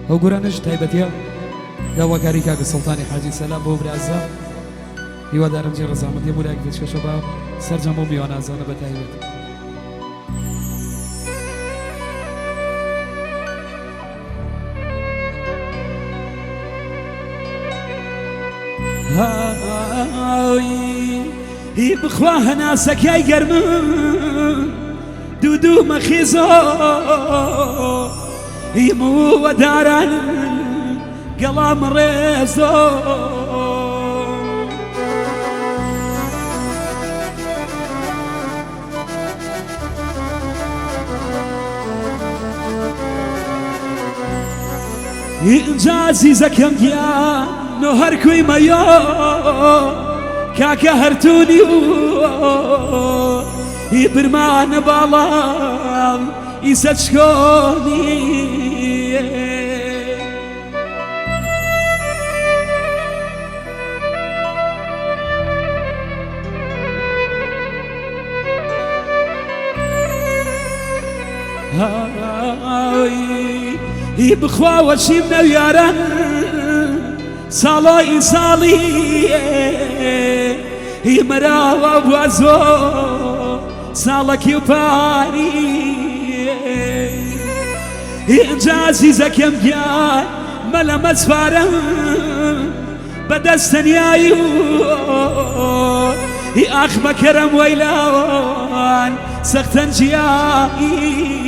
ئەو گۆرانەش تایبەتیە داواکاری کاکە سوڵتانی حاجی سەلام بۆ برازا هیوادارم جێ ڕەزامەندی هەموو لایەک پێشکەشە بە سەرجەم بۆ میوانازانە بە تایبەت. هی بخوا هەناسەکای گەرمم دوو دوو مەخیزۆ هی مووە داران گەڵام ڕێزۆ. ئینجا ئازیزەکەم گیان نۆ هەر کوی مەیۆ کاکە هەرتونی و ئی برمانە باڵام ئیسە چکۆنی. هی بخوا وەچیم نەویاران ساڵۆی ساڵی هی مراوە بوازۆ ساڵەکی و پاری ئینجا ئازیزەکەم گیان مەلە مەسپارم بەدەست تەنیایی و هی ئاخ مەکەرەم وەیلاوان سەختەن جیایی.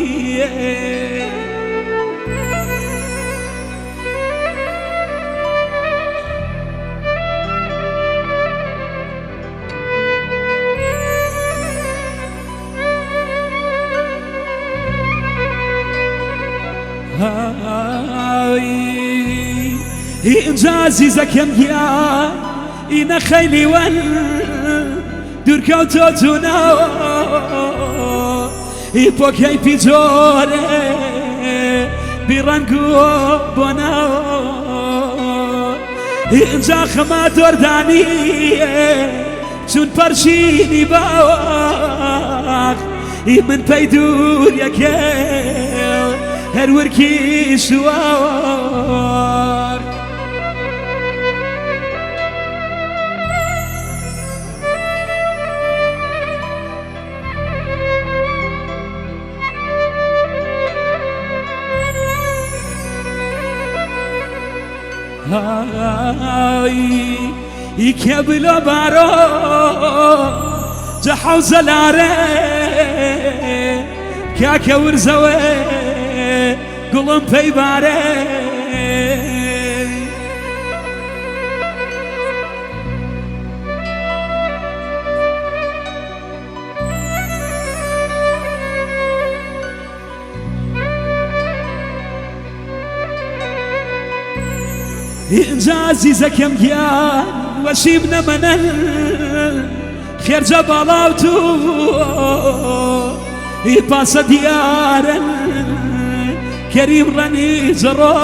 ئینجا ئازیزەکەم گیان ئینە خەیلی وەن دوورکەوتۆ جوونەوە ئی پۆکەی پیجۆرێ بیڕەنگ و بۆنەوە ئینجا خەما دۆردانی چون پەرژینی باخ ئی من پەی دوور یەکێ هەر ورکی شوار. ای کێ بلۆ بارۆ جە حەوزە لارێ کاکە ورزەوێ گوڵم پەی بارێ. ئینجا ئازیزەکەم گیان وەشیم نەمەنەن خێرجە باڵاو تو ئی پاسە دیارن کەریم ڕەنی جڕۆ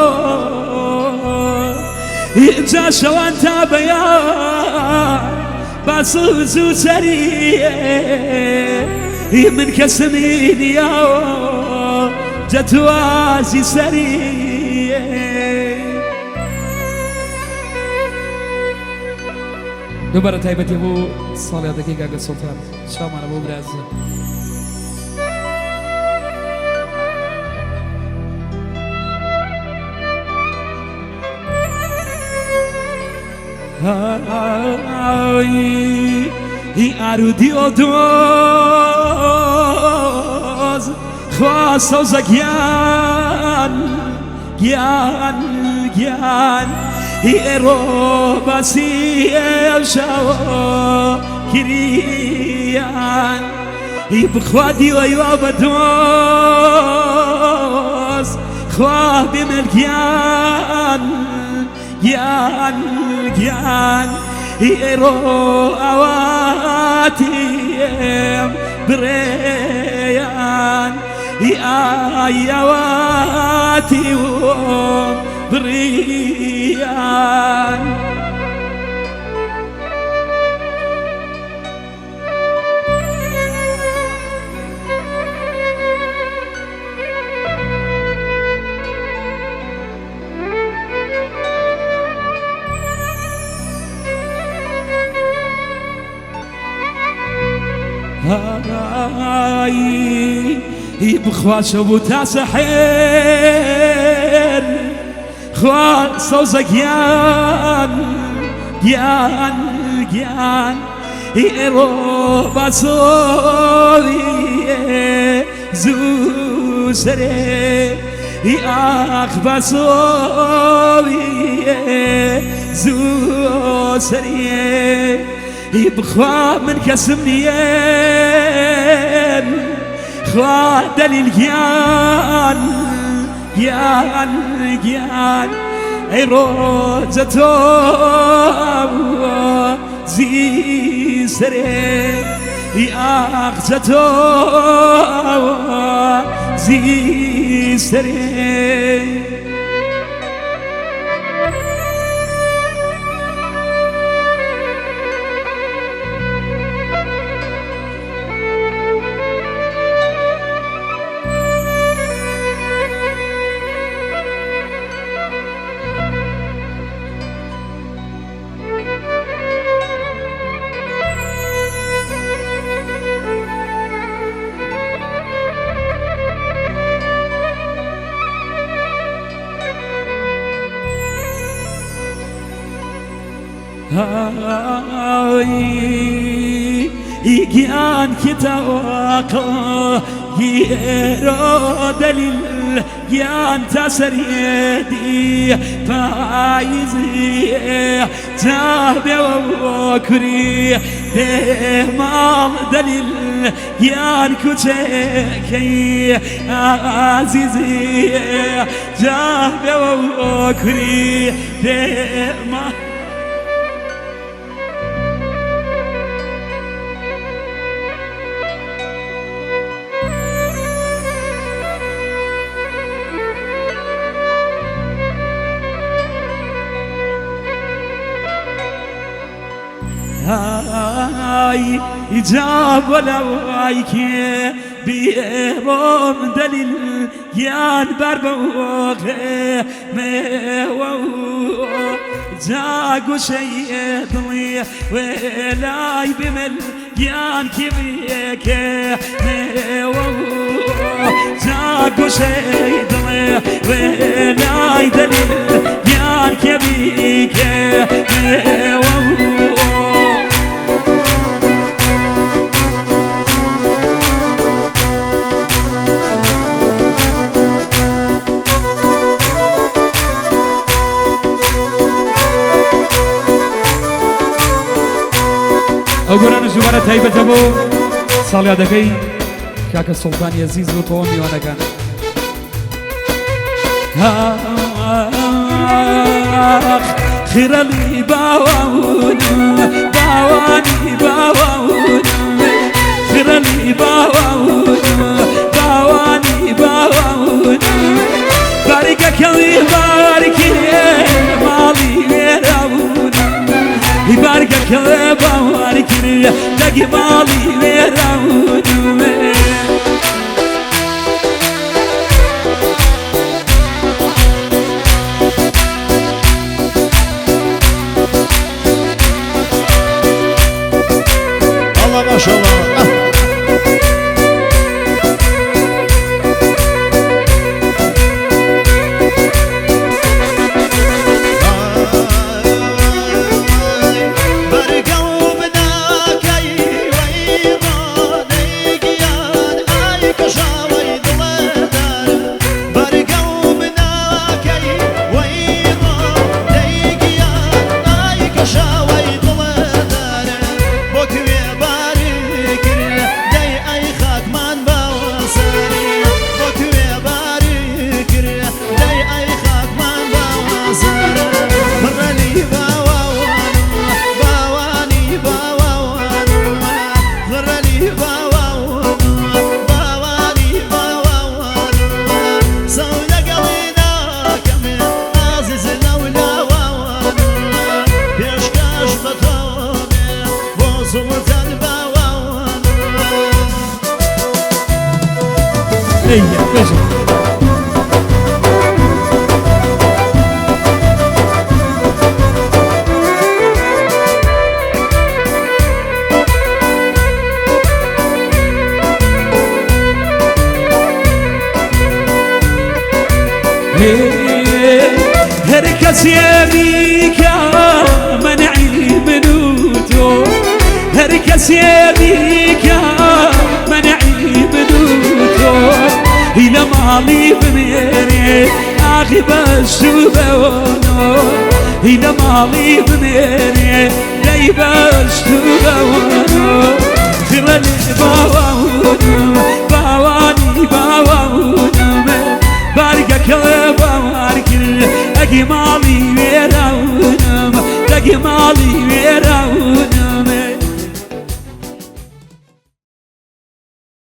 ئینجا شەوان تا بەیان باسوز و سەری من کەسمی نییە جەتوازی سەری. دووبارە تایبەتی بۆ ساڵیادەکەی کاکە سوڵتان چاومانە بۆ برازە. هی ئارودی ئۆ دۆز خوا سەوزە گیان گیان گیان هی ئێرۆ باسی ئەوشەوە کریان هی بخوا دیوەی وا بە دۆز خوا بمل گیان گیان گیان ئێرۆ ئاواتیم بڕێیان ئای ئاواتی بڕیان. هی بخوا شەو تا سەحێر خوا سەوزە گیان گیان گیان ئێرۆ باسۆڵی زوو سەرێ ئاخ باسۆڵی زوو سەرێ بخوا من کەسم نییە خوا دەلیل گیان گیان گیان ئەی ڕۆژە تۆ زی سەرێ ئاخ جە تۆ زی سەرێ. گیان کتاقە گیرۆ دەلیل گیان تا سەریدی پاییزی جابێەوە کوری دێ ماڵ دەلیل گیان کوچەکەی ئازیزی جابێەوە کوری دێ ماڵ. هاي جاب ولا كي بيروم دليل گیان بەر بەوەخێ مێوە جا گوشەی دڵی وێلای بمل گیان کیبیەکێ مێوە جا گوشەی دڵێ وێلای دەلیل گیان کێبیکێ مێوە. ئەو گۆرانە ژوارە تایبەتە بۆ ساڵیادەکەی کاکە سوڵتانی ئەزیز و تەواو میوانەکان. خیرەلی باوان باوانی باوان خیرەلی باوان باوانی باوان باریکەکەوی باریکی ماڵی وێراون باریکەکەوێ باوانیکرد دەگی ماڵی وێراون. الله ما شاء الله. هەر کەسێ بیکا مەنعی من و تۆ، هەر کەسێ بیکا مەنعی من و تۆ، هی لە ماڵی بمێنێ ئاخی بەشت و بەوەنۆ، هی لە ماڵی بمێنێ دەی بەشت و بەوەنۆ، دڵە لێ باوەنۆ.